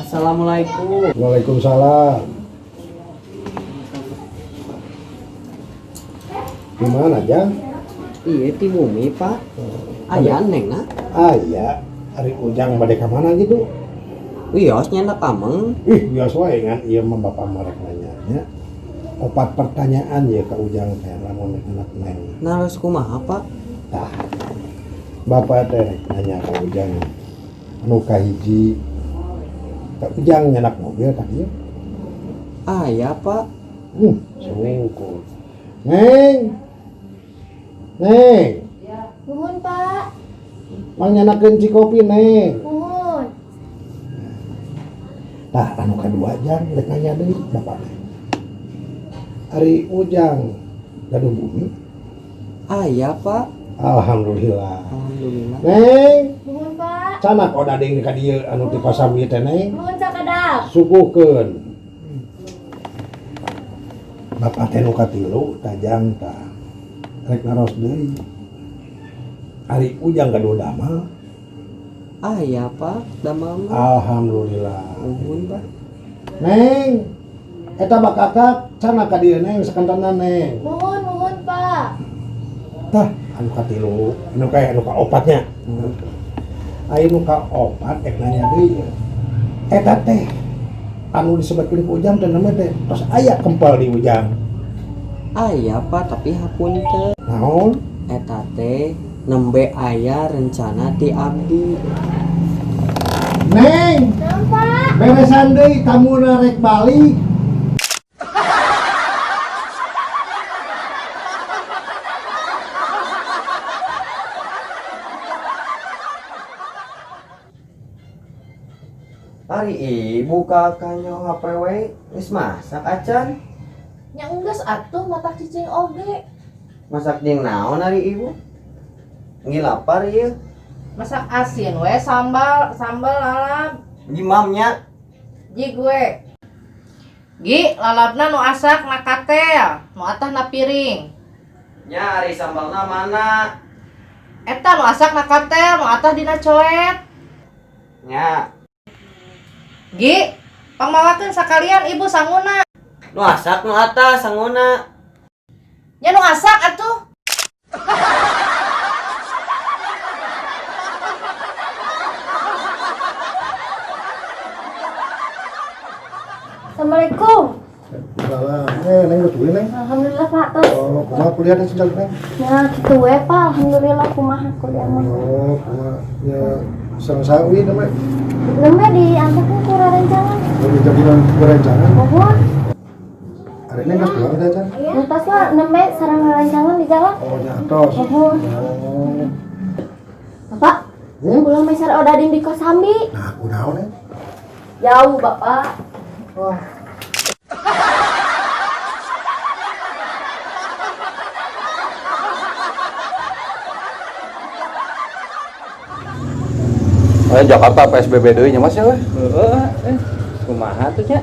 Assalamualaikum. Waalaikumsalam. Gimana, Jang? Iya ti bumi, Pak. Aya Neng na. Aya, ari Ujang bade ka mana gitu? Wios nyandak ameng. Ih, biasa wae ngan ieu mah bapak marek nanya nya. Opat pertanyaan ya ka Ujang teh lamun anak Neng. Naros kumaha, Pak? Tah. Bapak teh rek nanya ka Ujang. Anu kahiji, ka Ujang nyandak mobil ka dieu? Aya, Pak. Syukur. Neng. Neng. Nuhun, Pak. Pangnyandakeun cikopi, Neng. Nuhun. Tah, anu kadua Jang rek nanya deui bapak teh. Ari Ujang gaduh bumi? Aya, Pak. Alhamdulillah. Alhamdulillah. Neng, Nuhun, Pak. canak odading ka dieu anu ti Kosambi teh, Neng. Nuhun sakedap. Suguhkeun. Bapak teh nu katilu tajang tah. Rek naros deui. Ari Ujang gaduh damel? Aya, Pak, damel mah. Alhamdulillah. Nuhun, Pak. Neng, eta bakakak canak ka dieu Neng sakantenan Neng. Nuhun, nuhun, Pak. Tah, anu katilu, anu kayak anu kaopatnya. Aya nu kaopat rek nanya deui. Eta teh anu disebutkeun ku Ujang teh namanya teh tos aya kempel di Ujang. Aya, Pak, tapi hapunten. Naon? Eta teh nembe aya rencana ti abdi. Neng, Naon, Pak? Beresan deui tamuna rek balik. Ari ibu kakaknya HP we geus masak acan. Nya enggeus atuh matak cicing oge. Masak jeung naon ari ibu? Ngi lapar ieu. Masak asin we sambal, sambal lalap. Gimamnya? Ji gue. Gi, lalapna nu asak na katel, nu atah na piring. Nya ari sambalna mana? Eta nu asak na katel, nu atah dina coet. Nya. Gi, pangmawakeun sakalian ibu sanguna. Nu asak nu atah sanguna. Nya nu asak atuh. Assalamualaikum. Waalaikumsalam. Neng geus tuluy, Neng. Alhamdulillah, Pak. Tos. Oh, kumaha kuliah teh sejak, Neng? Ya, kitu we, Pak. Alhamdulillah kumaha kuliah mah. Oh, kumaha ya sareng sawi namanya. Nembe diantarkeun ku rerencangan. Oh, dijadikan rerencangan. Nuhun. Ari Neng geus pulang teh, Can? Entos lah nembe sareng rerencangan di jalan. Oh, nya atos. Nuhun. Oh. Bapak, pulang meser odading di Kosambi. Nah, kunaon, Neng? Jauh, Bapak. Wah. Jakarta PSBB deui nya Mas ya we. Heeh, kumaha tuh nya?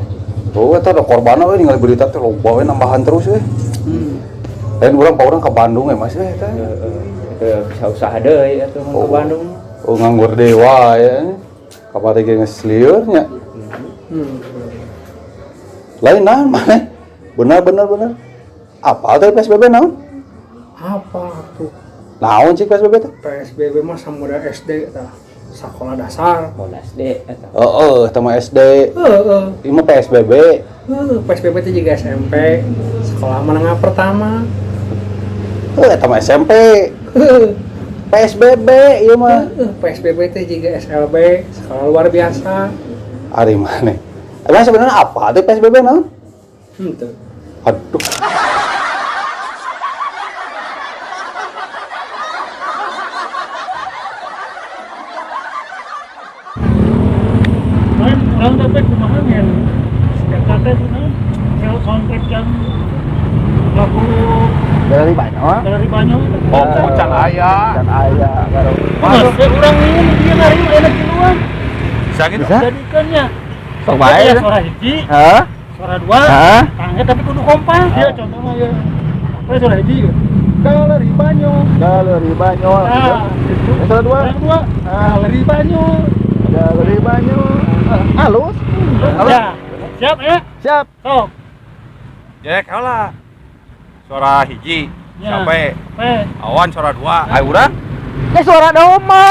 Oh, eta ada korbanna we ningali berita teh loba we nambahan terus we. Lain urang pa urang ka Bandung we Mas we eta. Heeh, itu bisa usaha deui atuh mun ke Bandung. Oh, nganggur deui wae. Kamari ge geus lieur nya. Lain naon maneh? Benar benar benar. Apa teh PSBB naon? Apa tuh? Naon cik PSBB teh? PSBB mah samudra SD tah. Sekolah dasar. Sekolah SD eta. Heeh, eta mah SD. Heeh. Ieu mah PSBB. Heeh, PSBB teh juga SMP, sekolah menengah pertama. Heuh, eta mah SMP. Heeh. PSBB ieu mah. Heeh, PSBB teh juga SLB, sekolah luar biasa. Ari maneh. Emang sebenarnya apa tuh PSBB naon? Henteu. Aduh. Lain urang teh kumaha ngen? Eta teh kunaon? Kalau soundtrack yang lagu Galeri Banyol. Galeri Banyol. Oh, can aya. Can aya baru. Mas, urang ini dia ngari enak kiluan. Bisa gitu? Bisa? Jadikannya. Sok bae. Ya, suara hiji. Hah? Suara dua. Hah? Tangga tapi kudu kompak. Ya contohnya ya. Apa suara hiji? Galeri Banyol. Galeri Banyol. Nah, itu. Suara dua. Suara dua. Galeri Banyol. Galeri Banyol. Halus. Siap ya? Siap. Sok. Jack lah. Suara hiji Ya. sampai Eh, awan suara dua. Ayo urang. Eh suara domba.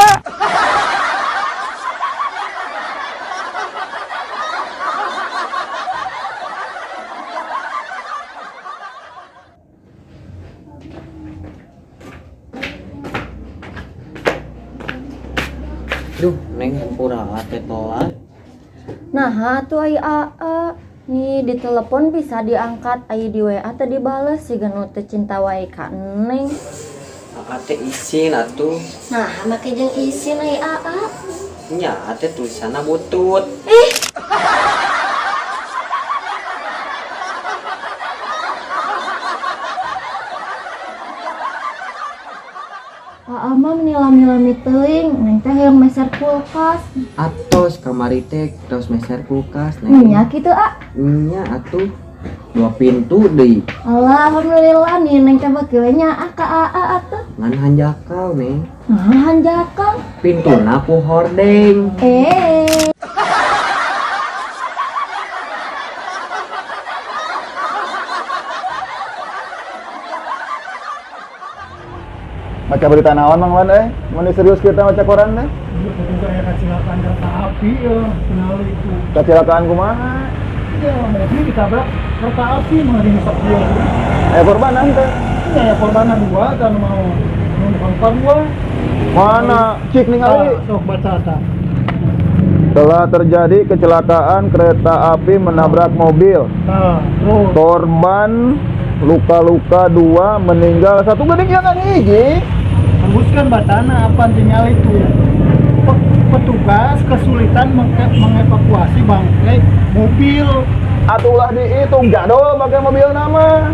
Duh, neng hampura teh telat. Nah, tuh ai aa. Nih di telepon bisa diangkat, ai di WA teh dibales siga nu teu cinta wae ka Neng. Aa teh isin atuh. Nah, make jeung isin ai aa. Nya teh tulisanna butut. Ih, Aa mah meni lami-lami teuing, Neng teh hayang meser kulkas. Atos kamari teh tos meser kulkas neng. Nya kitu a. Nya atuh dua pintu deui. Alhamdulillah nih Neng teh beuki we nyaah ka aa atuh. Ngan hanjakal neng. Nah, hanjakal. Pintuna ku hordeng. Eh. Baca berita naon Mang Wan eh? Mun serius kita baca koran teh. juga ya kecelakaan kereta api ya, kenal itu. Kecelakaan kumaha? Iya, mobil ditabrak kereta api mengenai sok dia. Eh korban teh. Iya, ya korbannya dua dan mau korban dua. Mana cik ningali? Ah, sok baca ta. Telah terjadi kecelakaan kereta api menabrak mobil. Nah, terus Korban luka-luka dua, meninggal satu. Geuning yang kan hiji. tembuskan bacana apa tinggal itu. Petugas kesulitan mengevakuasi bangkai mobil. Atulah dihitung jadol pakai mobil nama.